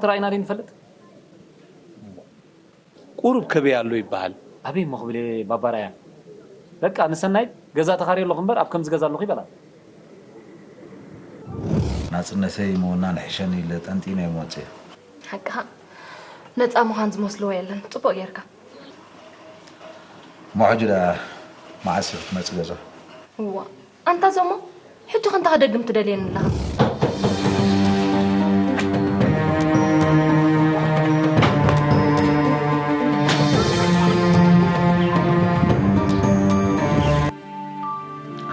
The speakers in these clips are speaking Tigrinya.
ተራኢና ደይ ንፈልጥ? ቁሩብ ከበይ ኣሎ ይበሃል። ኣበይ እሞ ክብል እየ ባባራያ? በቃ ንሰናይት ገዛ ተኻርየ ኣለኹ እምበር ኣብ ከምዚ ገዛ ኣለኹ ይበላል። ናጽነተይ ምውናን ሕሸኒ ኢለ ጠንጢነ እየ መጽእ። ሓቅኻ፣ ነጻ ምዃን ዝመስልዎ የለን። ጽቡቕ ጌርካ። እሞ ሕጂ ደኣ መዓስ ኢኺ ክትመጽእ ገዛ? እዋ፣ ኣንታ ዞሞ፣ ሕጂ ኸንታ ክደግም ትደልየኒ ኣለኻ?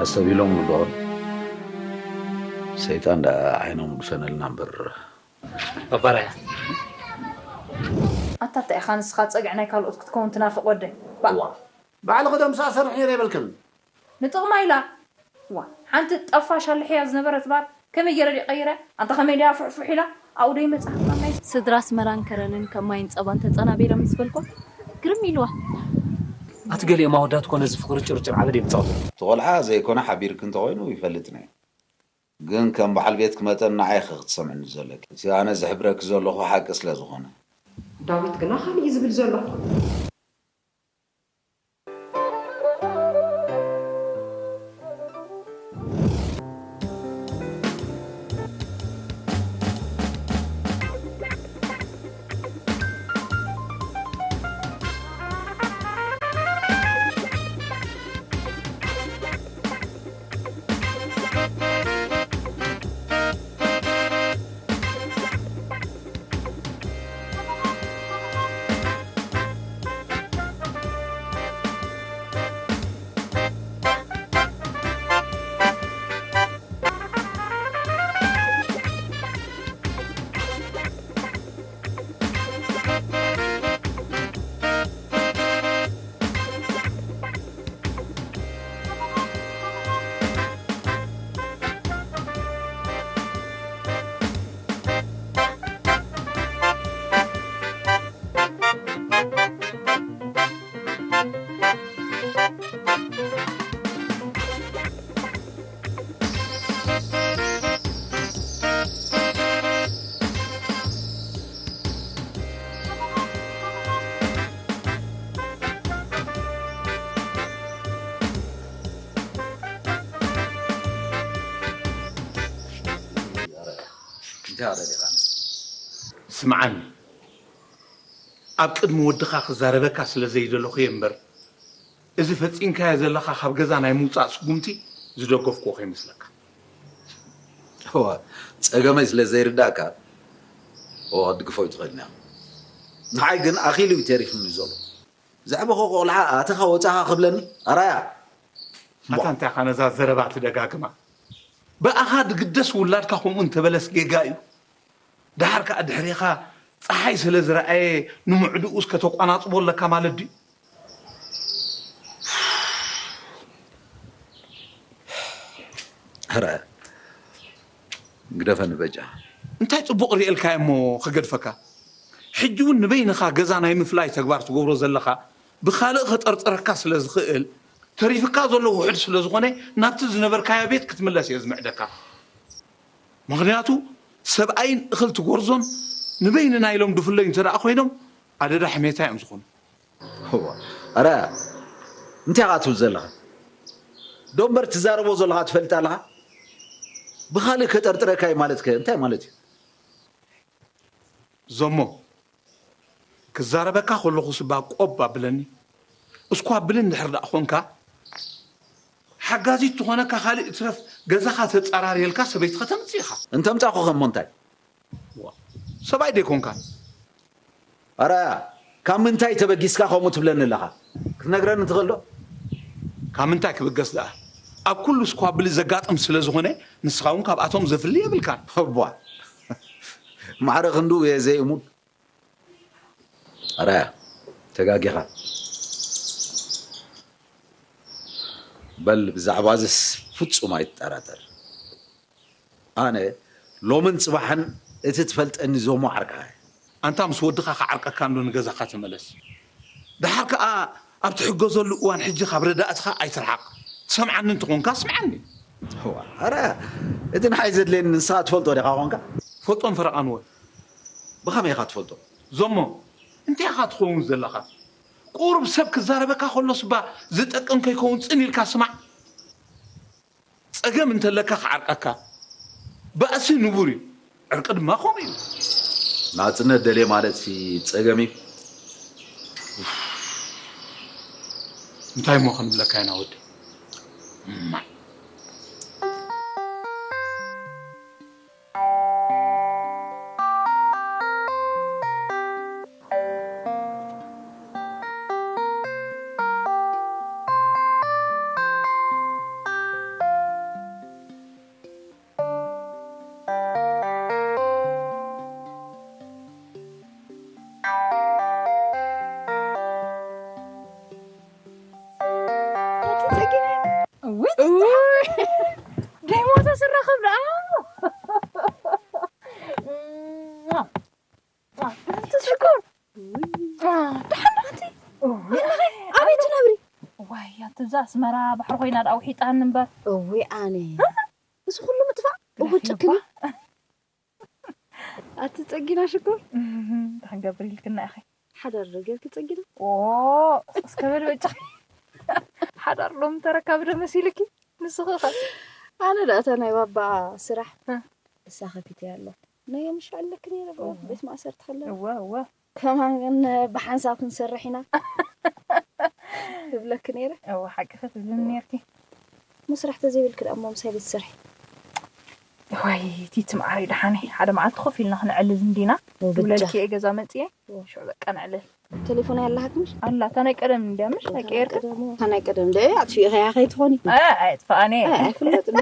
ኣስተብሂሎም ንብሎ። ሰይጣን ደኣ ዓይኖም ግፈነልና እምበር። ባባራያ። ኣታ እንታይ ኢኻ ንስኻ ጸግዒ ናይ ካልኦት ክትከውን ትናፍቕ ወደይ? ባእ። እዋ። ባዕልኺ ደምስኣ ሰርሕ ነይረ ይበልክን። ንጥቕማ ኢላ። ዋ፣ ሓንቲ ጠፋሽ ኣልሕያ ዝነበረት ባር ከመይ ገይረ ድየ ቀይረ? ኣንታ ከመይ ድያ ፍሕፍሕ ኢላ? ኣብኡ ዶ ይመጽእ ሃብታም ናይ ስድራ ኣስመራን ከረንን ከም ማይን ጸባን ተጸናቢረ ምስ በልኳ ግርም ኢልዋ። ኣቲ ገሊኦም ኣወዳት እኮ ነዚ ፍቕሪ ጭርጭር ዓበድ እዮም ዝጻወቱ። እቲ ቆልዓ ዘይኮነ ሓቢርኪ እንተኾይኑ ይፈልጥ ነየ። ግን ከም በዓል ቤትኪ መጠን ንዓይ ኢኺ ክትሰምዕኒ ዘለኪ። እቲ ኣነ ዝሕብረኪ ዘለኹ ሓቂ ስለ ዝኾነ። ዳዊት ግና ካልእ እዩ ዝብል ዘሎ። እንታይ ኣረዲኻኒ? ስምዓኒ፣ ኣብ ቅድሚ ወድኻ ክዛረበካ ስለ ዘይደለኹ እየ እምበር፣ እዚ ፈጺምካዮ ዘለኻ ካብ ገዛ ናይ ምውጻእ ስጉምቲ ዝደገፍኩዎ ከይመስለካ። እዋ፣ ጸገመይ ስለ ዘይርዳእካ፣ እዋ፣ ክትግፎ ኣይትኽእልን ኢኻ። ንዓይ ግን ኣኺሉ እዩ ተሪፉኒ ዘሎ። ዘዕበኹ ቆልዓ ኣተኻ ወጻኻ ክብለኒ፣ ኣራያ። ኣታ እንታይ ኢኻ ነዛ ዘረባ ትደጋግማ? ብኣኻ ድግደስ ውላድካ ከምኡ እንተበለስ ጌጋ እዩ። ደሓር ከኣ ድሕሬኻ ጸሓይ ስለ ዝረኣየ ንምዕድኡስ ከተቋናጽቦ ኣለካ ማለት ድዩ? ሕረ፣ ግደፈኒ በጃ። እንታይ ጽቡቕ ርእየልካዮ እሞ ክገድፈካ? ሕጂ እውን ንበይንኻ ገዛ ናይ ምፍላይ ተግባር ትገብሮ ዘለኻ ብኻልእ ከጠርጥረካ ስለ ዝኽእል፣ ተሪፍካ ዘሎ ውሑድ ስለ ዝኾነ ናብቲ ዝነበርካዮ ቤት ክትምለስ እየ ዝምዕደካ። ምኽንያቱ ሰብኣይን እኽልቲ ጎርዞን ንበይንና ኢሎም ድፍለዩ እንተ ደኣ ኮይኖም ኣደዳ ሕሜታ እዮም ዝኾኑ። እዋ፣ ኣረ፣ እንታይ ኢኻ ትብል ዘለኻ? ዶ እምበር ትዛረቦ ዘለኻ ትፈልጥ ኣለኻ? ብኻልእ ከጠርጥረካ እዩ ማለት ከ እንታይ ማለት እዩ? ዞሞ፣ ክዛረበካ ከለኹ ስባ ቆብ ኣብለኒ። እስኳ ብል እንድሕር ደኣ ኾንካ፣ ሓጋዚት ትኾነካ ካልእ እትረፍ ገዛኻ ተጸራርየልካ ሰበይትኻ ተምጽእ ኢኻ። እንተምጻኹ ከሞ እንታይ? ዋ፣ ሰብኣይ ደይኮንካን። ኣረ፣ ካብ ምንታይ ተበጊስካ ከምኡ ትብለኒ ኣለኻ? ክትነግረኒ ትኽእል ዶ? ካብ ምንታይ ክብገስ ደኣ? ኣብ ኩሉ ስኳ ብሊ ዘጋጥም ስለ ዝኾነ፣ ንስኻ እውን ካብኣቶም ዘፍሊ የብልካን። እቧ፣ ማዕረ ክንድኡ እየ ዘይእሙን። ኣረ፣ ተጋጊኻ። በል፣ ብዛዕባ እዚስ ፍጹም ኣይትጠራጠር። ኣነ ሎምን ጽባሕን እቲ ትፈልጠኒ ዞሞ ዓርክኻ እየ። ኣንታ ምስ ወድኻ ክዓርቀካ እንዶ ንገዛኻ ተመለስ። ደሓር ከኣ ኣብ ትሕገዘሉ እዋን ሕጂ ካብ ረዳእትኻ ኣይትርሓቕ። ትሰምዓኒ እንተኾንካ ስምዓኒ። እዋ፣ ኣረ፣ እቲ ንዓይ ዘድልየኒ ንስኻ ትፈልጦ ዲኻ ኾንካ? ፈልጦን ፈረቓን ወ-፣ ብኸመይ ኢኻ ትፈልጦ? ዞሞ እንታይ ኢኻ ትኸውን ዘለኻ? ቁሩብ ሰብ ክዛረበካ ከሎስ እባ ዝጠቅም ከይከውን ጽን ኢልካ ስማዕ። ጸገም እንተለካ ክዓርቀካ ባእሲ ንቡር እዩ። ዕርቂ ድማ ከምኡ እዩ። ናጽነት ደልየ ማለት ሲ ጸገም እዩ። እንታይ እሞ ክንብለካ ኢና ወዲ? እማ ደይሞተ ስራኸብ ደኣ ሽኮር ደሓን ኣቲ ኣበይ ትነብሪ? ዋይ ኣቲ እዛ ኣስመራ ባሕሪ ኮይና ደኣ ውሒጣኒ እምበር። እዊ ኣነ እዚ ኩሉ ምጥፋእ እዎ ጨክኒ። ኣቲ ጸጊና ሽኮር እንታይ ክንገብር ኢልክና ኢኺ? ሓዳር ዶ ጌርኪ ጸጊና? ኦ እስከ በል በጃኺ ሓዳር ሎም ተረካብ ዶ መሲልኪ? ንስኺ ኸ? ኣነ ደኣ እታ ናይ ባባ ስራሕ እሳ ከፊተ ኣሎ ናይ ምሽ ኣለክ ነይረ ቤት ማእሰርቲ ከለና እወ እወ ከማን ብሓንሳብ ክንሰርሕ ኢና ትብለክ ነይረ። እወ ሓቂ ክትብልኒ ነርኪ። እሞ ስራሕ ተዘይብልኪ ደኣ እሞ ምሳይ ቤት ትሰርሒ? ዋይ ቲቲ መዓረይ ደሓነይ ሓደ መዓልቲ ኮፍ ኢልና ክነዕልል እንዲና ትብለልኪ እየ ገዛ መፅየ። ሽዑ በቃ ነዕልል። ቴሌፎን ኣይኣላሃክምሽ? ኣላ እታ ናይ ቀደም እንድያ ምሽ ኣይቀየርክን? እታ ናይ ቀደም ደ ኣጥፊእኸያ ከይትኾኒ? ኣየጥፍኣን እየ። ኣይፍለጥን።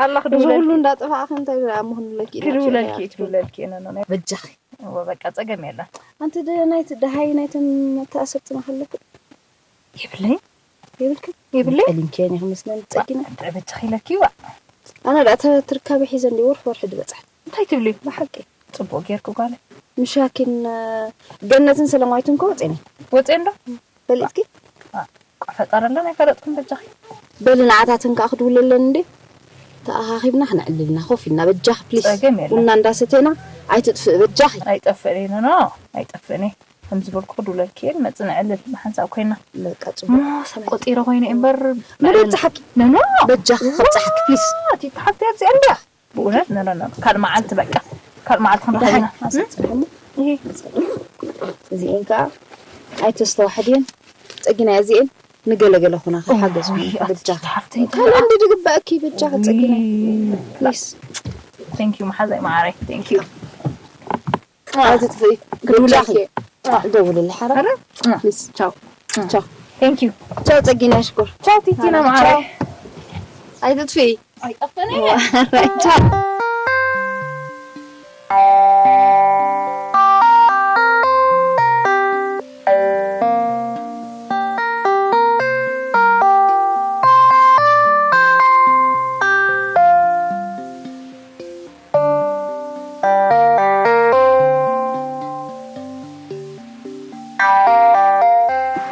ኣላ እዚ ኩሉ እንዳጠፋእኸ እንታይ እሞ ክንብለኪ ኢና? ክድውለልኪ ክድውለልኪ እየ ነኖ። በጃኺ እወ በቃ ጸገም የለን። ኣንቲ ደ ናይቲ ደሃይ ናይቶም መተኣሰብትና ከለኩ የብለይ የብልክ የብለይ ጠሊምክየን ኢኹም መስለን ትጸጊና። እንታይ በጃኺ ኢለኪ ዋ። ኣነ ደኣ ትርካቢ ሒዘ እንዲ ወርሒ ወርሒ ድበጽሕ። እንታይ ትብሊ? ብሓቂ ጽቡቅ ጌርኩ ጓለ። ምሻኪን ገነትን ሰለማዊትን ኮ ወጼኒ። ወጼ እንዶ ፈሊጥኪ? ቋ ፈጣሪ ኣሎ ናይ ፈለጥኩም በጃኺ። በሊ ንዓታትን ከኣ ክድውለለን እንዴ? ተኣኻኺብና ክነዕልልና ኮፍ ኢልና በጃኺ ፕሊስ። ጸገም የለን። ቡና እንዳሰተና ኣይትጥፍእ በጃኺ። ኣይጠፍእን እየ ኖኖ ኣይጠፍእን እየ። ከም ዝበልኩ ክድውለልኪ እየ ንመጽእ ነዕልል ብሓንሳብ ኮይና። በቃ ጽቡቅ። ሞ ሰብ ቆጺረ ኮይነ እየ እምበር ምሩጽ ሓቂ። ኖኖ በጃኺ ከብጽሓኪ ፕሊስ። እቲ ሓፍቲ ኣብዚኣ እንድያ። ብእውነት ኖኖ ካልእ መዓልቲ በቃ ካልእ መዓልቲ ክንረኸብ ኢና። እዚኤን ከዓ ኣይተስተዋሕድየን ጸጊና እዚኤን ንገለገለ ኹና ሓገዝ በጃ ካልእ እንዲ ድግበኣኪ በጃ ጸጊና ፕሊስ። Thank you መሓዛይ መዓረይ thank you። ኣይትጥፍኢ በጃኺ ደውልሊ ሓራ ፕሊስ ቻው ቻው። Thank you። ቻው ጸጊና ሽኮር ቻው ቲቲና መዓረይ። ኣይትጥፍኢ።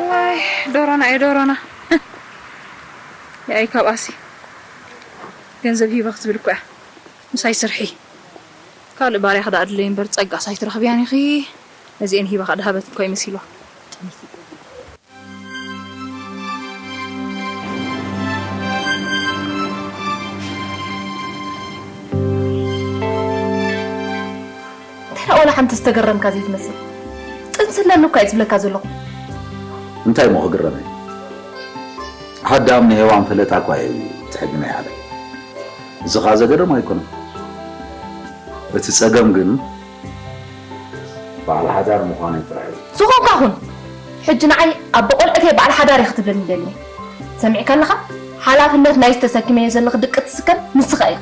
ዋይ ዶሮና እየ ዶሮና። ያይ ካብኣሲ ገንዘብ ሂባ ክትብል እኮ እያ። ምሳይ ስርሒ ካልእ ባርያ ክዳ ኣድለይ እምበር ጸጋስ ኣይትረኽብያን ኢኺ። ነዚኤን ሂባ ከኣ ድሃበት እኮ ይመሲልዋ። እንታይ ደኣ ዋላ ሓንቲ ዝተገረምካ ዘይትመስል? ጥንሲ ኣለኒ እኳ እየ ዝብለካ ዘለኹ። እንታይ እሞ ክግረም እየ? ኣዳም ንሄዋን ፈለጣ እኳ እዩ እቲ ሕጊ ናይ ዓለም። እዚ ኸኣ ዘገርም ኣይኮነን። እቲ ጸገም ግን በዓል ሓዳር ምዃነይ ጥራሕ እዩ። ዝኾንካ ኩን። ሕጂ ንዓይ ኣቦ ቆልዑተይ በዓል ሓዳር እየ ክትብለኒ ደልየ። ሰሚዕካ ኣለኻ? ሓላፍነት ናይ ዝተሰኪመዮ ዘለኹ ድቂ ትስከም ንስኻ ኢኻ።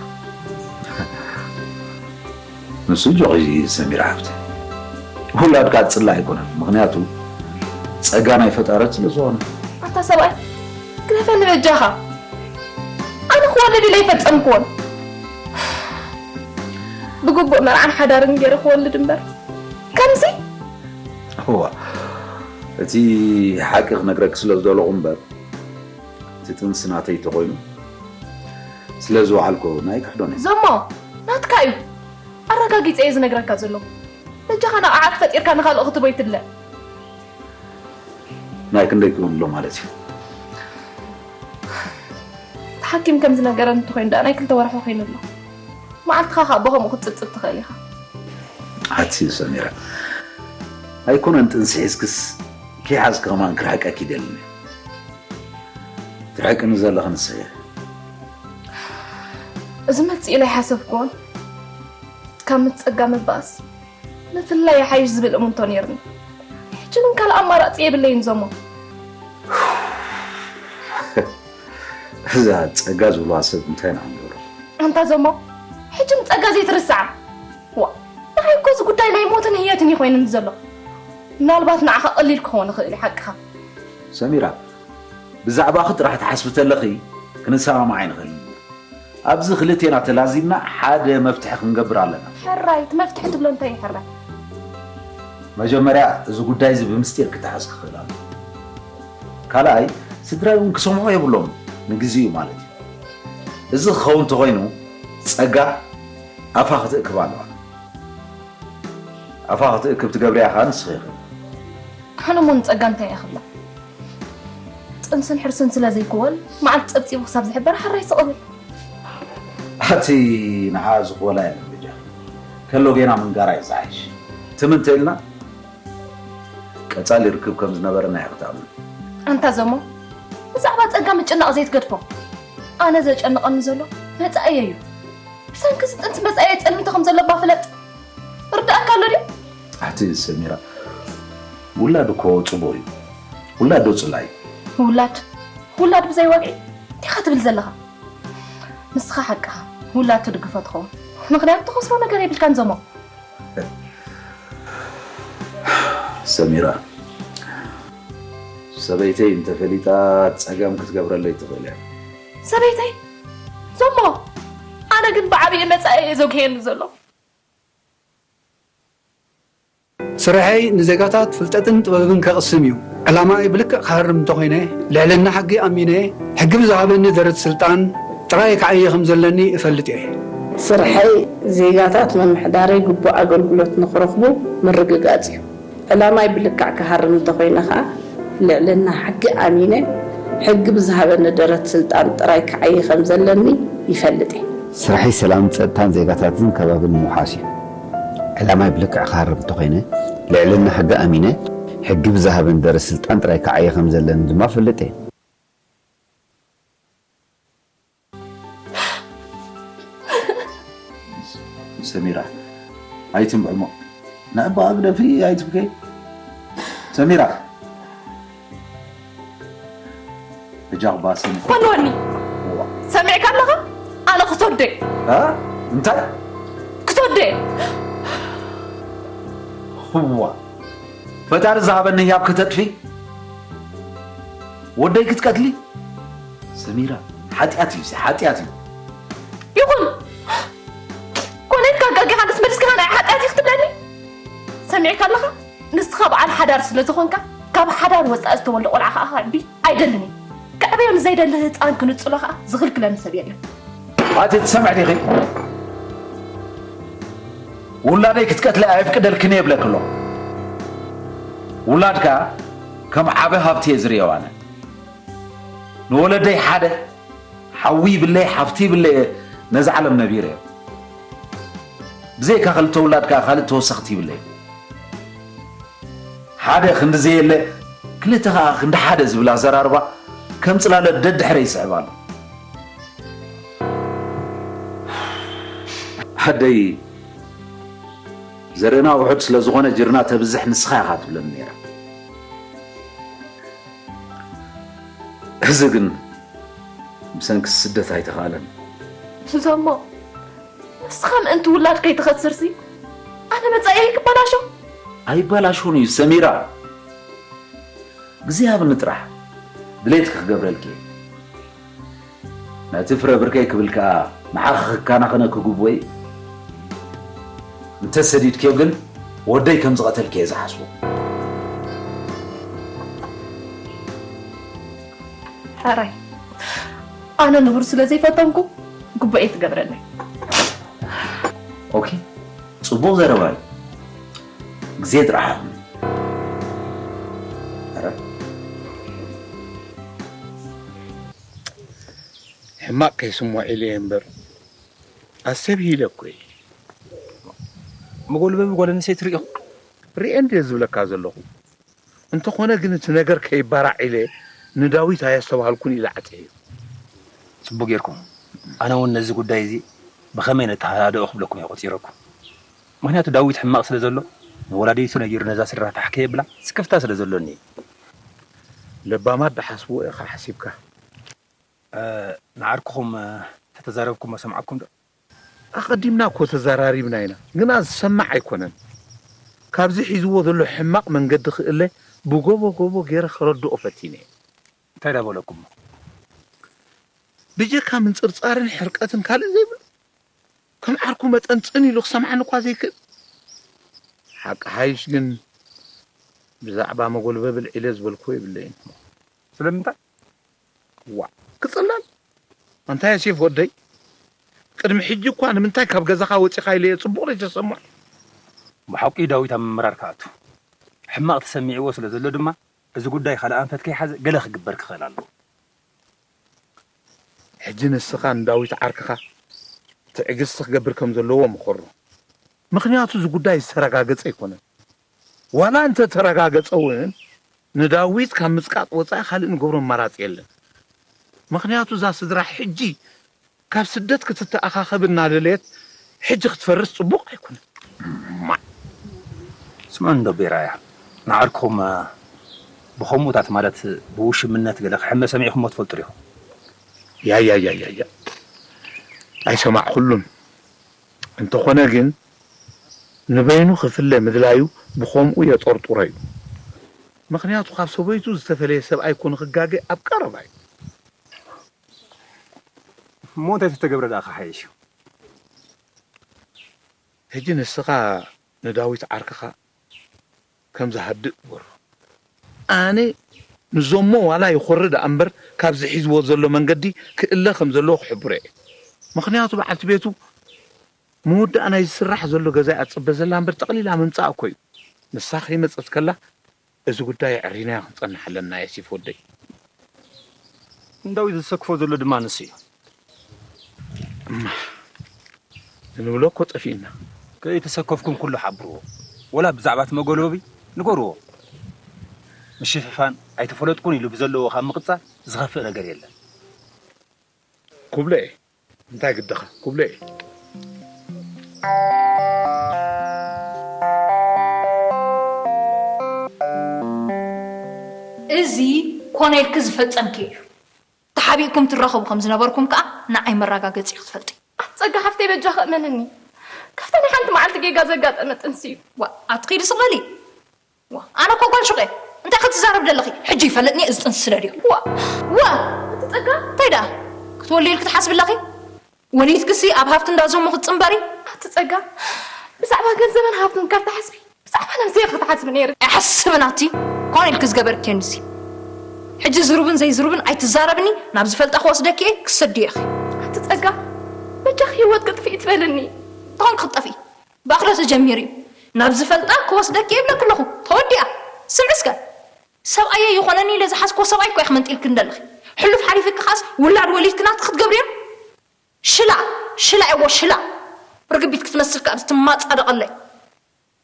ንሱ ጆኺ ሰሚራ ሓፍቲ ውላድካ ትጽላእ ኣይኮነን ምኽንያቱ ጸጋ ናይ ፈጣረት ስለ ዝኾነ። ኣታ ሰብኣይ ግደፈኒ በጃኻ ኣነ ክወልድ ኢለ ኣይፈጸምክዎን ብግቡእ መርዓን ሓዳርን ገይረ ክወልድ እምበር ከምዚ እዋ እቲ ሓቂ ክነግረኪ ስለ ዝደለኹ እምበር እቲ ጥንሲ ናተይ ተኾይኑ ስለ ዝወዓልኩ ናይ ክሕዶን እየ። ዞሞ ናትካ እዩ ኣረጋጊፀ እየ ዝነግረካ ዘለኹ። በጃኻ ንቕዓት ፈጢርካ ንኻልእ ክትቦ ይትለ። ናይ ክንደይ ክብሎ ማለት እዩ። እቲ ሓኪም ከም ዝነገረን እንተኾይኑ ደኣ ናይ ክልተ ወርሒ ኮይኑ ኣሎ። መዓልትኻ ካብ ኣቦ ከምኡ ክትጽብጽብ ትኽእል ኢኻ። ሓቲ ሰሚራ ኣይኮነን ጥንሲ ሒዝክስ ከይሓዝኪ ከማን ክርሕቀኪ ይደልን እየ። ትርሕቅኒ ዘለኺ ንስኺ ኢኺ። እዚ መጽእ ኢለ ኣይሓሰብክዎን። ካብ ምስ ጸጋ ምባእስ ምፍላይ ይሓይሽ ዝብል እምንቶ ነይርኒ። ሕጂ ግን ካልእ ኣማራጺ የብለይን ዞሞ። እዛ ጸጋ ዝብልዋ ሰብ እንታይ ኢና ንገብሮ? ኣንታ ዞሞ ሕጂ ንጸጋ ዘይትርስዓ። ዋ ንዓይ እኮ እዚ ጉዳይ ናይ ሞትን ህየትን እዩ ኮይኑኒ ዘሎ። ምናልባት ንዓኻ ቀሊል ክኸውን ይኽእል እዩ ሓቅኻ። ሰሚራ ብዛዕባኺ ጥራሕ ትሓስቢ ተለኺ ክንሰማማዕ ኣይንኽእልን። ኣብዚ ክልቴና ተላዚብና ሓደ መፍትሒ ክንገብር ኣለና። ሕራይ እቲ መፍትሒ ትብሎ እንታይ እዩ ሕራይ? መጀመርያ እዚ ጉዳይ እዚ ብምስጢር ክተሓዝ ክኽእል ኣሎ። ካልኣይ ስድራይ እውን ክሰምዑ የብሎም ንግዜኡ ማለት እዩ። እዚ ክኸውን እንተኾይኑ ጸጋ ኣፋ ክትእክብ ኣለዋ። ኣፋ ክትእክብ ትገብርያ ኸኣ ንስኺ ኢኺ። ኣነ እሞ ንጸጋ እንታይ እየ ክብላ? ጥንስን ሕርስን ስለ ዘይክወል መዓልቲ ጸብጺቡ ክሳብ ዝሕበር ሓራይ ስቕ ብል። ኣቲ ንዓ ዝኽወላ የለን በጃ ከሎ ጌና ምንጋራ እዩ ዝሓይሽ። ትም እንተኢልና ቀጻሊ ርክብ ከም ዝነበረና እየ ክትኣምን። ኣንታ ዘሞ ብዛዕባ ጸጋ ምጭናቕ ዘይትገድፎ። ኣነ ዘጨንቐኒ ዘሎ መጻእየ እዩ። ብሰንኪ እዚ ጥንሲ መጻእየ ጸልምቲ ከም ዘለባ ፍለጥ። ርዳእካ ኣሎ ድዩ? ኣቲ ሰሚራ ውላድ እኮ ጽቡቕ እዩ። ውላድ ዶ ጽላኢ? ውላድ ውላድ ብዘይ ወግዒ ዲኻ ትብል ዘለኻ? ንስኻ ሓቅኻ ውላድ ትድግፎ ትኸውን። ምኽንያቱ ትኸስሮ ነገር የብልካን ዘሞ። ሰሚራ ሰበይተይ እንተፈሊጣ ጸገም ክትገብረለይ ትኽእል እያ። ሰበይተይ ዞሞ ኣነ ግን ብዓብዪ መጻኢ እየ ዘጉህየኒ ዘሎ። ስርሐይ ንዜጋታት ፍልጠትን ጥበብን ከቕስም እዩ። ዕላማይ ብልክዕ ክሃርም እንተኾይነ ልዕልና ሕጊ ኣሚነ ሕጊ ብዝሃበኒ ደረት ስልጣን ጥራይ ክዓየ ከም ዘለኒ እፈልጥ እየ። ስርሐይ ዜጋታት ምምሕዳረይ ግቡእ ኣገልግሎት ንኽረኽቡ ምርግጋፅ እዩ። ዕላማይ ብልክዕ ክሃርም እንተኾይነ ኸዓ ልዕልና ሕጊ ኣሚነ ሕጊ ብዝሃበኒ ደረት ስልጣን ጥራይ ክዓይ ከም ዘለኒ ይፈልጥ እየ። ስርሐይ ሰላምን ፀጥታን ዜጋታትን ከባብን ምውሓስ እዩ። ዕላማይ ብልክዕ ክሃርም እንተኾይነ ልዕልና ሕጊ ኣሚነ ሕጊ ብዝሃበኒ ደረት ስልጣን ጥራይ ክዓይ ከም ዘለኒ ድማ እፈልጥ እየ። ሰሚራ ኣይትንብዕሞ ንዕባ ግደፊ ኣይትብከይ ሰሚራ እጃቕ ባስን ኮንወኒ ሰሚዕካ ኣለኻ ኣነ ክሰዶ እንታይ ክሰዶ ህዋ ፈጣሪ ዝሃበኒ ህያብ ክተጥፊ ወደይ ክትቀትሊ ሰሚራ ሓጢኣት እዩ ሓጢኣት እዩ ይኹን ኮነ ኢልካ ኣጋጊኻ ደስ መሊስካ ናይ ሓጢኣት እዩ ክትብለኒ ሰሚዕካ ኣለኻ ንስኻ በዓል ሓዳር ስለ ዝኾንካ ካብ ሓዳር ወፃኢ ዝተወልደ ቆልዓ ከዓ ክዕቢ ኣይደልን እዩ ክዕበዮ ንዘይደሊ ህፃን ክንፅሎ ከዓ ዝኽልክለኒ ሰብ የለን ኣቲ ትሰምዕ ዲኺ ውላደይ ክትቀትለ ኣየፍቅደልክን እየ ይብለክሎ ውላድካ ከም ዓበ ሃብቲ እየ ዝርእዮ ኣነ ንወለደይ ሓደ ሓዊ ይብለይ ሓፍቲ ይብለይ ነዚ ዓለም ነቢረ ብዘይካ ክልተ ውላድ ከዓ ካልእ ተወሰኽቲ ይብለይ ሓደ ክንዲ ዘየለ ክልተ ከዓ ክንዲ ሓደ ዝብል ኣዘራርባ ከም ፅላለ ደድሕረ ይስዕብ ኣሎ ኣደይ ዘርእና ውሑድ ስለ ዝኾነ ጅርና ተብዝሕ ንስኻ ኢኻ ትብለኒ ነይራ እዚ ግን ብሰንኪ ስደት ኣይተኻእለን። ዞሞ ንስኻ ምእንቲ ውላድ ከይትኸስርሲ ኣነ መጻኢይ ክበላሾ? ኣይበላሾን እዩ ሰሚራ። ግዜ ሃብኒ ጥራሕ ድሌትኪ ክገብረልኪ እየ። ነቲ ፍረ ብርከይ ክብል ከኣ ንዓኺ ክከናኸነኪ ግቡእይ። እንተ ሰዲድክዮ ግን ወደይ ከም ዝቐተልኪ እየ ዝሓስቦ። ሕራይ ኣነ ንቡር ስለ ዘይፈተንኩ ግቡእይ ትገብረለይ። ኦኬ ጽቡቕ ዘረባ እዩ። ዜድ ረሃብ። ኧረ፣ ሕማቕ ከይስምዖ ኢለ እየ እምበር፣ ኣሰብ ኢለ እኮ እየ። መጎልበቢ ጓል ኣንስተይቲ ርኢኹም? ርኤ እንድየ ዝብለካ ዘለኹ። እንተኾነ ግን እቲ ነገር ከይባራዕ ኢለ ንዳዊት ኣየስተብሃልኩን ኢለ ዓፀየዮ። ጽቡቕ ጌርኩም። ኣነ እውን ነዚ ጉዳይ እዚ ብኸመይ ነተሃዳድኦ ክብለኩም እየ ቆጺረኩም። ምኽንያቱ ዳዊት ሕማቕ ስለ ዘሎ፣ ንወላዲቱ ነጊሩ ነዛ ስድራ ፋሕ ከየብላ ስክፍታ ስለ ዘሎኒ እዩ። ለባማት ድሓስብዎ ኢኻ ሓሲብካ። እ፣ ንዓርክኹም፣ እ፣ ተተዛረብኩሞ ሰምዓኩም ዶ? ኣቐዲምና እኮ ተዘራሪብና ኢና፣ ግና ዝሰማዕ ኣይኮነን። ካብዚ ሒዝዎ ዘሎ ሕማቕ መንገዲ ክእለ ብጎቦ ጎቦ ገይረ ከረድኦ ፈቲነ እየ። እንታይ ዳ በለኩም? ብጀካ ምንጽርጻርን ሕርቀትን ካልእ ዘይብሉ፣ ከም ዓርኩ መጠን ጽን ኢሉ ክሰምዓኒ እኳ ዘይክእል። ሓቂ ሓይሽ ግን ብዛዕባ መጎልበቢ ኣልዒለ ዝበልክዎ የብለይን። ስለምንታይ? ዋእ፣ ክጽላል? ኣንታ ዮሴፍ ወደይ፣ ቅድሚ ሕጂ እኳ ንምንታይ ካብ ገዛኻ ወጺኻ ኢለዮ ጽቡቕ ዘይተሰምዖ? ብሓቂ ዳዊት ኣብ ምምራር ክኣቱ ሕማቕ ተሰሚዕዎ ስለ ዘሎ ድማ፣ እዚ ጉዳይ ካልእ ኣንፈት ከይሓዘ ገለ ክግበር ክኽእል ኣለዎ። ሕጂ ንስኻ ንዳዊት ዓርክኻ ትዕግስቲ ክገብር ከም ዘለዎ ምኸሮ። ምኽንያቱ እዚ ጉዳይ ዝተረጋገጸ ኣይኮነን። ዋላ እንተ ተረጋገጸ እውን፣ ንዳዊት ካብ ምጽቃጥ ወጻኢ ካልእ ንገብሮ ኣማራጺ የለን። ምኽንያቱ እዛ ስድራ ሕጂ ካብ ስደት ክትተኣኻኸብ እናደለየት ሕጂ ክትፈርስ ጽቡቕ ኣይኮነን። እማ፣ ስምዑ እንዶ ቤራያ፣ ንዓርክኹም፣ እ፣ ብኸምኡታት ማለት ብውሽምነት ገለ ክሕመ ሰሚዕኹምዎ ትፈልጡ ዲኹም? ያያያያያ፣ ኣይሰማዕኩሉን። እንተኾነ ግን ንበይኑ ክፍለ ምድላዩ ብኸምኡ የጠርጥሮ እዩ። ምኽንያቱ ካብ ሰበይቱ ዝተፈለየ ሰብኣይ እኮ ንኽጋገ ኣብ ቀረባ እዩ። እሞ እንታይ ተተገብረ ደኣ ክሓይሽ እዩ? ሕጂ ንስኻ ንዳዊት ዓርክኻ ከም ዝሃድእ ግበሮ። ኣነ ንዞሞ ዋላ ይኾሪ ደኣ እምበር ካብዚ ሒዝዎ ዘሎ መንገዲ ክእለ ከም ዘለዎ ክሕብሮ እየ። ምኽንያቱ በዓልቲ ቤቱ ምውዳእ ናይ ዝስራሕ ዘሎ ገዛ እያ ትጽበ ዘላ እምበር ጠቕሊላ ምምጻእ እኮ እዩ። ንሳ ከይመጸት ከላ እዚ ጉዳይ ኣዕሪናዮ ክንጸንሕ ኣለና ዮሴፍ ወደይ። ንዳዊት ዘሰክፎ ዘሎ ድማ ንሱ እዩ። እማ፣ እንብሎ እኮ ጠፊእና። ከይተሰከፍኩም ኩሉ ሓብርዎ። ወላ ብዛዕባ እቲ መጎልበቢ ንገርዎ። ምሽፍፋን ኣይተፈለጥኩን ኢሉ ብዘለዎ ካብ ምቕጻል ዝኸፍእ ነገር የለን። ኩብለኤ፣ እንታይ ግድኻ? ኩብለኤ። እዚ ኮነ ኢልኪ ዝፈጸምክዮ እዩ። ተሓቢእኩም ትራኸቡ ከም ዝነበርኩም ከኣ ንዓይ መረጋገጺ ክትፈልጢ። ኣቲ ጸጋ ሓፍተይ በጃኺ እመንኒ። ካብታ ናይ ሓንቲ መዓልቲ ጌጋ ዘጋጠመ ጥንሲ እዩ። ዋ፣ ኣቲ ኺዲ ስቕ በሊ። ዋ፣ ኣነ እኮ ጓል ሹቕ እየ። እንታይ ክትዛረቢ ደለኺ? ሕጂ ይፈልጥኒ እየ፣ እዚ ጥንሲ ስደድዮ። ዋ፣ ዋ፣ ኣቲ ጸጋ። እንታይ ደኣ? ክትወልዲ ኢልኪ ትሓስቢ ኣለኺ? ወሊድክሲ ኣብ ሃብቲ እንዳ ዞሞ ክትጽንበሪ? ኣቲ ጸጋ፣ ብዛዕባ ገንዘብን ሃብትን ካብ ትሓስቢ፣ ብዛዕባ ነብሰይ ክትሓስቢ ነይርኪ። ኣይሓስብን ኣቲ፣ ኮነ ኢልኪ ዝገበርክዮ ንሲ። ሕጂ ዝሩብን ዘይዝሩብን ኣይትዛረብኒ፣ ናብ ዝፈልጣ ክወስደኪ እየ፣ ክሰድዮ ኢኺ። ኣቲ ጸጋ፣ በጃኺ ህይወት ክጥፍኢ ትበልኒ። እንተኾንኪ ክትጠፍኢ፣ ብኣኽሎ ተጀሚሩ እዩ። ናብ ዝፈልጣ ክወስደኪ እየ ይብለኪ ኣለኹ። ተወዲኣ። ስምዒ እስከ። ሰብኣየ ይኾነኒ ኢለ ዝሓዝክዎ ሰብኣይ እኮ ኢኺ መንጢልክኒ ዘለኺ። ሕሉፍ ሓሊፍኪ ከኣስ ውላድ ወሊድኪ ናትኪ ክትገብርዮ? ሽላ፣ ሽላ እዎ ሽላ። ርግቢት ክትመስል ከኣ ትማጻደቐለይ።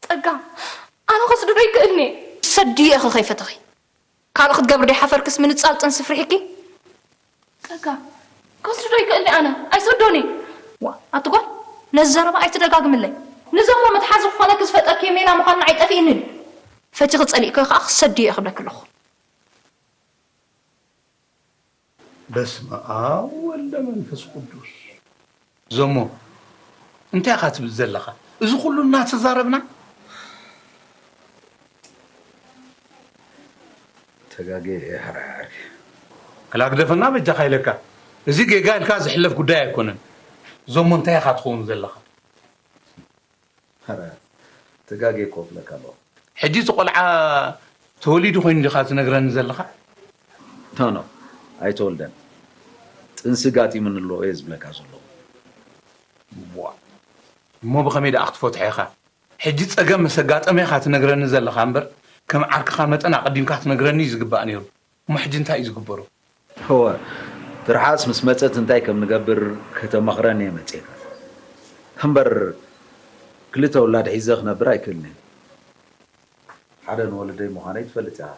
ጸጋ፣ ኣነ ከስድዶ ይክእልኒ። ሰድዮ ኢኺ ከይፈተኺ። ካልእ ክትገብሪ ደይ ሓፈርክስ ምንጻል ጥንሲ ፍሪሕኪ? ጸጋ፣ ከስድዶ ይክእልኒ ኣነ፣ ኣይሰዶኒ። ዋ፣ ኣቲ ጓል፣ ነዚ ዘረባ ኣይትደጋግምለይ። ንዞሞ መትሓዚ ክኾነኪ ዝፈጠርክዮ ሜላ ምዃኑ ንዓይ ጠፊእኒ ድዩ? ፈቲኺ ጸሊእክዮ ከኣ ክሰድዮ እየ ክብለኪ ኣለኹ። በስመ ኣብ ወወልድ ወመንፈስ ቅዱስ። ዞሞ፣ እንታይ ኢኻ ትብል ዘለኻ? እዚ ኩሉ እናተዛረብና? ተጋግየ እየ፣ ሕራይ ዓርኪ። ክላግደፈና በጃኻ ኢለካ። እዚ ጌጋ ኢልካ ዝሕለፍ ጉዳይ ኣይኮነን። ዞሞ፣ እንታይ ኢኻ ትኸውን ዘለኻ? ኧረ፣ ተጋግየ እኮ እብለካ ኣለኹ። ሕጂ እቲ ቆልዓ ተወሊዱ ኮይኑ ዲኻ ትነግረኒ ዘለኻ? ኖ፣ ኖ፣ ኣይተወልደን። ጥንሲ ጋጢሙኒ ኣሎ እየ ዝብለካ ዘለኹ። ዋ፣ እሞ ብኸመይ ደኣ ክትፈትሖ ኢኻ? ሕጂ ጸገም ምስ ኣጋጠመ ኢኻ ትነግረኒ ዘለኻ እምበር፣ ከም ዓርክኻ መጠን ኣቐዲምካ ክትነግረኒ እዩ ዝግባእ ነይሩ። እሞ ሕጂ እንታይ እዩ ዝግበሮ? እወ፣ ትርሓስ ምስ መጸት እንታይ ከም ንገብር ከተማኽረኒ እየ መጺኤካ። እምበር ክልተ ውላድ ሒዘ ክነብር ኣይክእልን እየ። ሓደ ንወለደይ ምዃነይ ትፈልጥ ኢኻ።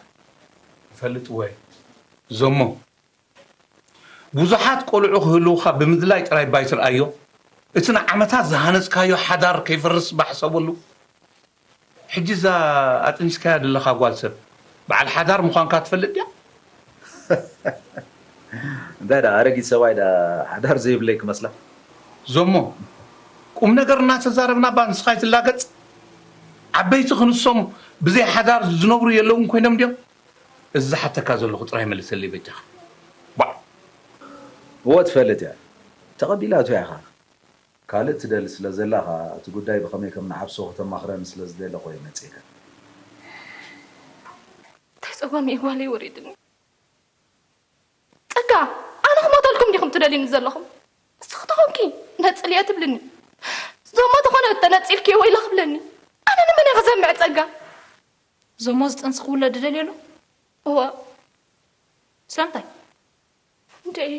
እፈልጥ እወ። ዞሞ፣ ብዙሓት ቆልዑ ክህልውኻ ብምድላይ ጥራይ ባይ ትርኣዮ። እቲ ንዓመታት ዝሃነጽካዮ ሓዳር ከይፈርስ እባ ሕሰበሉ። ሕጂ እዛ ኣጥኒስካያ ዘለኻ ጓል ሰብ በዓል ሓዳር ምዃንካ ትፈልጥ ድያ? እንታይ ደኣ ኣረጊት ሰብኣይ ደኣ ሓዳር ዘይብለይ ክመስላ? ዞሞ፣ ቁም ነገር እናተዛረብና እባ ንስኻ ኣይትላገጽ። ዓበይቲ ክንሶም ብዘይ ሓዳር ዝነብሩ የለውን ኮይኖም ድዮም? እዚ ዝሓተካ ዘለኹ ጥራይ መልሰለይ በጃኻ። ባዕ። እወ ትፈልጥ እያ። ተቐቢላቶ እያ ኸኣ። ካልእ ትደሊ ስለ ዘላ ኸኣ እቲ ጉዳይ ብኸመይ ከም ንዓብሶ ከተማኽረኒ ስለ ዝደለኹ እየ መጺኤካ። እንታይ ጸገም እዩ ጓለይ ወሪድኒ? ጸጋ፣ ኣነ ክሞተልኩም ዲኹም ትደልዩኒ ዘለኹም? እስኺ ተኾንኪ ነጽልየ ትብልኒ። ዞሞ ተኾነ ተነጺልኪ ወይላ ክብለኒ። ኣነ ንመን እየ ክሰምዕ ጸጋ? ዞሞ ዝጥንሲ ክውለድ ደልዮ ኣሎ? እወ። ስለምንታይ? እንድዒ።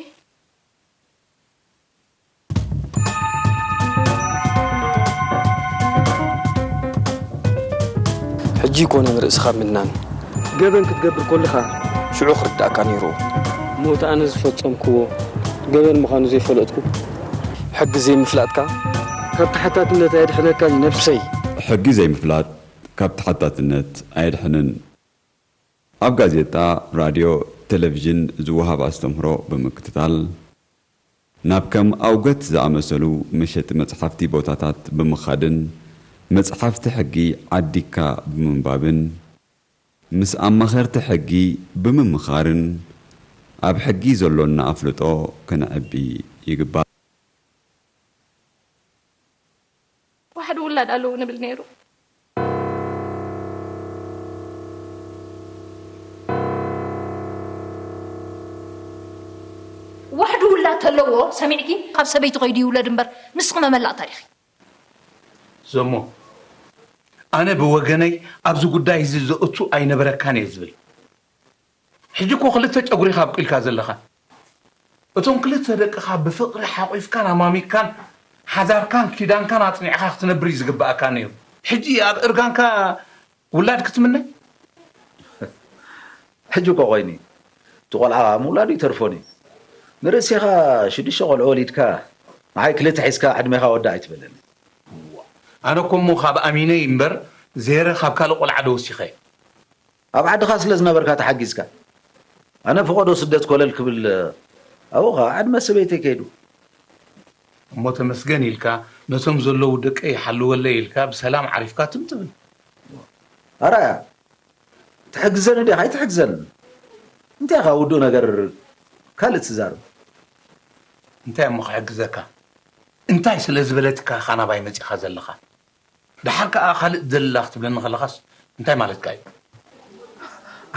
ሕጂ ኣይኮነን ርእስኻ ምድናን። ገበን ክትገብር ከለኻ ሽዑ ክርዳእካ ነይሩ። ሞት ኣነ ዝፈጸምክዎ ገበን ምዃኑ ዘይፈለጥኩ። ሕጊ ዘይምፍላጥካ ካብ ተሓታትነት ኣየድሕነካን ነብሰይ። ሕጊ ዘይምፍላጥ ካብ ተሓታትነት ኣየድሕንን። ኣብ ጋዜጣ፣ ራድዮ፣ ቴሌቪዥን ዝወሃብ ኣስተምህሮ ብምክትታል፣ ናብ ከም ኣውገት ዝኣመሰሉ መሸጢ መጽሓፍቲ ቦታታት ብምኻድን መጽሓፍቲ ሕጊ ዓዲግካ ብምንባብን ምስ ኣማኸርቲ ሕጊ ብምምኻርን ኣብ ሕጊ ዘሎና ኣፍልጦ ከነዕቢ ይግባእ። ዋሕዲ ውላድ ኣለዉ ንብል ነይሩ። ዋሕዲ ውላድ ተለዎ ሰሚዕኪ ካብ ሰበይቲ ከይዱ ይውለድ እምበር ንስኺ መመላእታ ዲኺ? ዞሞ፣ ኣነ ብወገነይ ኣብዚ ጉዳይ እዚ ዘእቱ ኣይነበረካን እየ ዝብል። ሕጂ እኮ ክልተ ጨጉሪ ኢኻ ኣብቂልካ ዘለኻ። እቶም ክልተ ደቅኻ ብፍቕሪ ሓቑፍካን ኣማሚግካን ሓዳርካን ኪዳንካን ኣጽኒዕኻ ክትነብር እዩ ዝግብኣካ ነይሩ። ሕጂ ኣብ እርጋንካ ውላድ ክትምነ? ሕጂ እኮ ኮይኑ እቲ ቆልዓ ምውላዱ ይተርፎን እዩ። ንርእሴኻ ሽዱሽተ ቆልዑ ወሊድካ ንዓይ ክልተ ሒዝካ ዕድሜኻ ወዳእ ኣይትበለኒ። ኣነ እኮ እሞ ካብ ኣሚነይ እምበር ዜረ ካብ ካልእ ቆልዓ ዶ ወሲኸ? ኣብ ዓድኻ ስለ ዝነበርካ ተሓጊዝካ። ኣነ ፈቐዶ ስደት ኮለል ክብል ኣብኡ ኸኣ ዕድመ ሰበይተይ ከይዱ። እሞ ተመስገን ኢልካ ነቶም ዘለዉ ደቀይ ይሓልወለይ ኢልካ ብሰላም ዓሪፍካ ትም ትብል። ኣራያ ትሕግዘኒ ዲኻ ኣይትሕግዘኒ? እንታይ ኢኻ ውዱእ ነገር ካልእ ትዛረብ? እንታይ እሞ ክሕግዘካ? እንታይ ስለ ዝበለትካ ኢኻ ናባይ መጺኻ ዘለኻ? ደሓር ከኣ ካልእ ትደሊ ኣላ ክትብለኒ ከለኻስ እንታይ ማለትካ እዩ?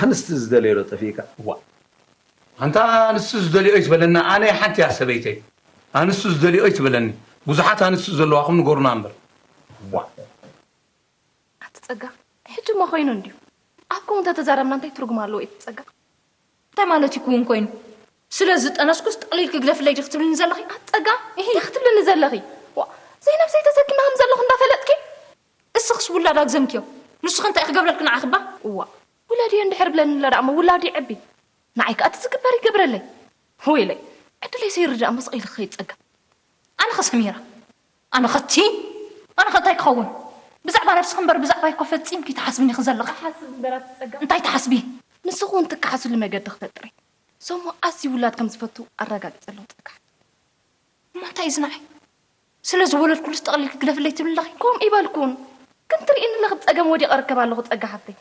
ኣንስቲ ዝደለዮ ዶ ጠፊእካ? እዋ ኣንታ ኣንስቲ ዝደልዮ እዩ ዝበለና ኣነ ሓንቲ እያ ሰበይተይ። ኣንስቲ ዝደልዮ እዩ ትበለኒ። ብዙሓት ኣንስቲ ዘለዋኹም ንገሩና እምበር። እዋ ኣቲ ጸጋ፣ ሕጂ እሞ ኮይኑ እንድዩ። ኣብ ከምኡ እንተተዛረብና እንታይ ትርጉም ኣለዎ እቲ ጸጋ? እንታይ ማለት እዩ ክውን ኮይኑ? ስለ ዝጠነስኩስ ጠቕሊልኪ ግደፍለይ ዲኺ ትብልኒ ዘለኺ? ኣቲ ጸጋ፣ እንታይ ክትብልኒ ዘለኺ? ዋ፣ ዘይነብሰይ ተሰኪመ ከም ዘለኹ እንዳፈለጥኪ? እስኽስ ውላድ ኣግዘምክዮ። ንሱኸ እንታይ ክገብረልኪ ንዓኺ እባ? እዋ፣ ውላድዮ እንድሕር ብለኒ ኣሎ ደኣ እሞ ውላዱ ይዐቢ። ንዓይ ከኣ እቲ ዝግበር ይገብረለይ። ወይለይ፣ ዕድለይ ዘይርዳእ እሞ ስቕ ኢለ ክኸይድ ጸጋ። ኣነኸ ሰሚራ፣ ኣነኸ እቲ፣ ኣነኸ እንታይ ክኸውን? ብዛዕባ ነብስኺ እምበር ብዛዕባይ እኮ ፈጺምኪ ኣይትሓስብን ኢኺ ዘለኺ። ክሓስብ እምበር ኣቲ ጸጋ። እንታይ ትሓስቢ? ንስኺ እውን ትከሓስሉ መገዲ ክፈጥር እየ። ዞሞ ኣዝዩ ውላድ ከም ዝፈቱ ኣረጋጊጸ ኣለኹ ጸጋ። እሞ እንታይ እዩ ዝንዓይ? ስለ ዝወለድኩሉስ ጠቕሊልኪ ግደፍለይ ትብሊ ኣለኺ? ከምኡ ኣይበልኩን። ግን ትርእይኒ ኣለኺ ብጸገም ወዲቐ እርከብ ኣለኹ ጸጋ ሓፍተይ።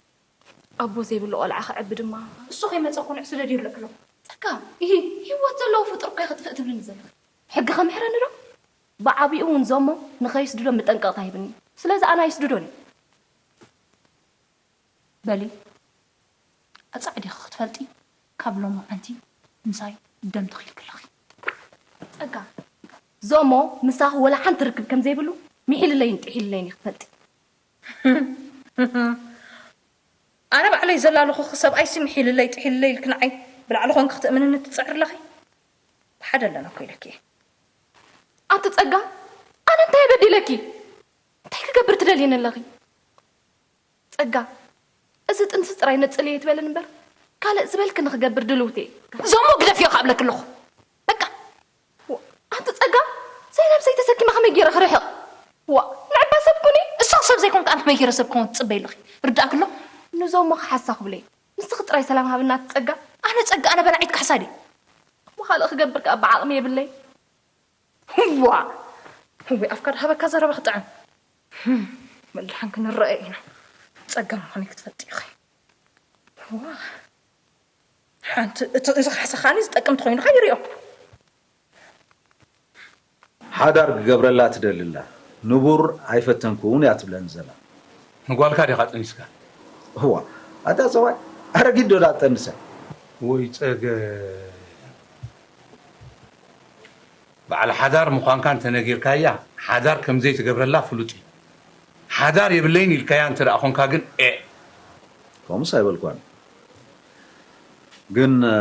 ኣቦ ዘይብሉ ቆልዓ ክዕቢ ድማ። እሱ ከይመጸ ኩንዕ ስደድዮ ኣለኪ ኣለኹ። ጸጋ፣ እሂ፣ ህይወት ዘለዎ ፍጡር እኮ ኢኺ ክጥፍእ ትብልኒ ዘለኺ። ሕጊ ከምሕረኒ ዶ? ብዓቢኡ እውን ዞሞ ንኸይስድዶን መጠንቀቕታ ሂብኒ እዩ። ስለዚ ኣነ ኣይስድዶን እየ። በሊ ኣጻዕዲኺ ክትፈልጢ ካብ ሎማዓንቲ ምሳይ ደም ተኺልኪ ኣለኺ። ጸጋ፣ ዞሞ ምሳኺ ወላ ሓንቲ ርክብ ከም ዘይብሉ ምሒልለይን ጥሒልለይን ኢኺ ትፈልጢ። ኣነ ባዕለይ ዘላለኹኺ ሰብኣይሲ ምሒልለይ ጥሒልለይ ኢልኪ ንዓይ ብላዕሊ ኮንኪ ክትእምንኒ ትጽዕሪ ኣለኺ? ብሓደ ኣለና እኮ ኢለኪ እየ። ኣቲ ጸጋ፣ ኣነ እንታይ በዲለኪ? እንታይ ክገብር ትደልይኒ ኣለኺ? ጸጋ፣ እዚ ጥንሲ ጥራይ ነጽልዮ ትበልን እምበር፣ ካልእ ዝበልክኒ ክገብር ድልውቲ እየ። ዞሞ ግደፍዮ ክብለኪ ኣለኹ። በቃ። ዋ፣ ኣንቲ ጸጋ፣ ዘይነብሰይ ተሰኪመ ከመይ ገይረ ክርሕቕ? ዋ፣ ንዕባ ሰብ ኩኒ። እሳ ሰብ ዘይኮንካ ኣነ ከመይ ገይረ ሰብ ክኾን ትጽበይ ኣለኺ? ርዳእኪ ኣሎ? ንዞሞ ክሓሳ ክብለይ። ንስኺ ጥራይ ሰላም ሃብና ኣቲ ጸጋ። ኣነ ጸጋ፣ ኣነ በላዒት ካሕሳ ድየ? እሞ ካልእ ክገብር ከኣ ብዓቕሚ የብለይ። ዋ! ወይ ኣፍካ ድሃበካ ዘረባ ክጥዕም። ህም፣ መድሓን ክንረአ ኢና። ጸገም ምዃኑ ክትፈልጢ ኢኺ። ዋ! ሓንቲ፣ እቲ፣ እዚ ካሕሳ ከኣኒ ዝጠቅም ተኾይኑ ከኣ ይሪኦ። ሓዳር ክገብረላ ትደሊ ኣላ። ንቡር ኣይፈተንኩን እያ ትብለኒ ዘላ። ንጓልካ ዲኻ ጠኒስካ? እዋ፣ ኣታ ሰብኣይ ኣረጊት ዶ ደኣ ትጠንሰ? ወይ ጸገም። በዓል ሓዳር ምዃንካ እንተነጊርካያ፣ ሓዳር ከም ዘይትገብረላ ፍሉጥ እዩ። ሓዳር የብለይን ኢልካያ እንተ ደኣ ኾንካ ግን፣ ኤእ። ከምኡስ ኣይበልኳን። ግን፣ እ፣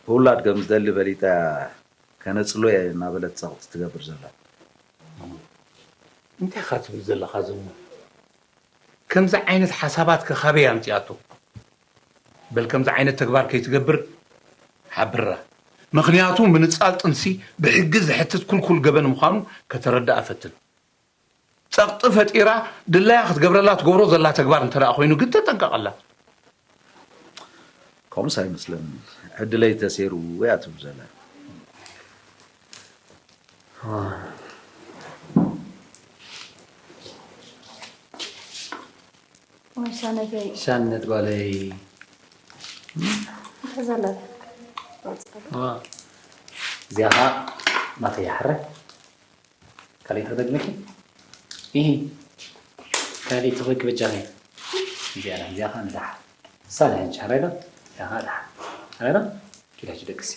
ውላድ ከም ዝደሊ ፈሊጣ ከነጽሎ እየ እናበለት ጸቕጢ ትገብር ዘላ። እንታይ ኢኻ ትብል ዘለኻ ዘሞ? ከምዚ ዓይነት ሓሳባት ከ ካበይ ኣምጺኣቶ? በል ከምዚ ዓይነት ተግባር ከይትገብር ሓብራ። ምኽንያቱ ምንጻል ጥንሲ ብሕጊ ዘሕትት ኩልኩል ገበን ምዃኑ ከተረድኣ ፈትን። ጸቕጢ ፈጢራ ድላያ ክትገብረላ ትገብሮ ዘላ ተግባር እንተ ደኣ ኮይኑ ግን ተጠንቀቐላ። ከምኡስ ኣይመስለንን። ዕድለይ ተሰይሩ እያ ትብል ዘላ። ወይ ሻነተይ ሻነት ጓለይ። እንታይ ዘለ እዚኣ ኸዓ ናተይ ሓረ። ካልእ ተደግመኪ? ኢሂ። ካልእ ተፈቂ በጃኺ። እዚኣ እዚኣ ኸዓ ንደሓር። ሳለ ሕጂ ሓረ ዶ? እዚኣ ኸዓ ደሓር። ሓረ ዶ? ኪዳ ሕጂ ደቅሲ።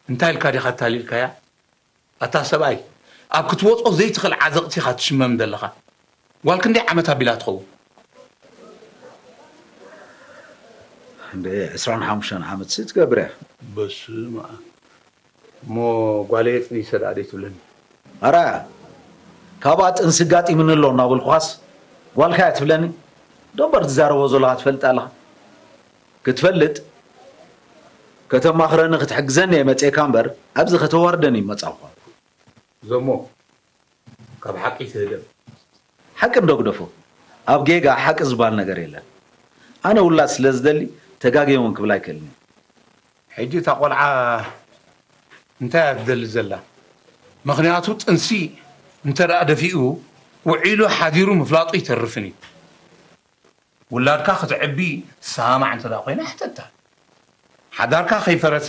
እንታይ ኢልካ ዲኻ ኣታሊልካያ? ኣታ ሰብኣይ፣ ኣብ ክትወጾ ዘይትኽእል ዓዘቕቲ ኢኻ ትሽመም ዘለኻ። ጓል ክንደይ ዓመት ኣቢላ ትኸውን? እንደ ዕስራን ሓሙሽተን ዓመት ሲ ትገብር እያ። በስመ ኣብ። እሞ ጓለየ ጥኒሰ ደኣ ደይ ትብለኒ? ኣራያ፣ ካብኣ ጥንሲ ጋጢምኒ ኣሎ እናበልኩኻስ ጓልካ እያ ትብለኒ? ዶ እምበር ትዛረቦ ዘለኻ ትፈልጥ ኣለኻ? ክትፈልጥ ከተማኽረኒ ክትሕግዘኒ እየ መፅኤካ እምበር ኣብዚ ከተዋርደኒ ይመፃኹ። ዘሞ ካብ ሓቂ ትህደም። ሓቂ እንዶ ግደፎ፣ ኣብ ጌጋ ሓቂ ዝበሃል ነገር የለን። ኣነ ውላድ ስለ ዝደሊ ተጋግየ እውን ክብል ኣይክእልን እየ። ሕጂ እታ ቆልዓ እንታይ እያ ትደሊ ዘላ? ምኽንያቱ ጥንሲ እንተ ደኣ ደፊኡ ውዒሉ ሓዲሩ ምፍላጡ ኣይተርፍን እዩ። ውላድካ ክትዕቢ ትሰማማዕ እንተ ደኣ ኮይና ሕተታ። ሓዳርካ ከይፈረሰ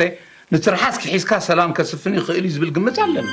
ንትርሓስ ክሒዝካ ሰላም ከስፍን ይኽእል እዩ ዝብል ግምት ኣለኒ።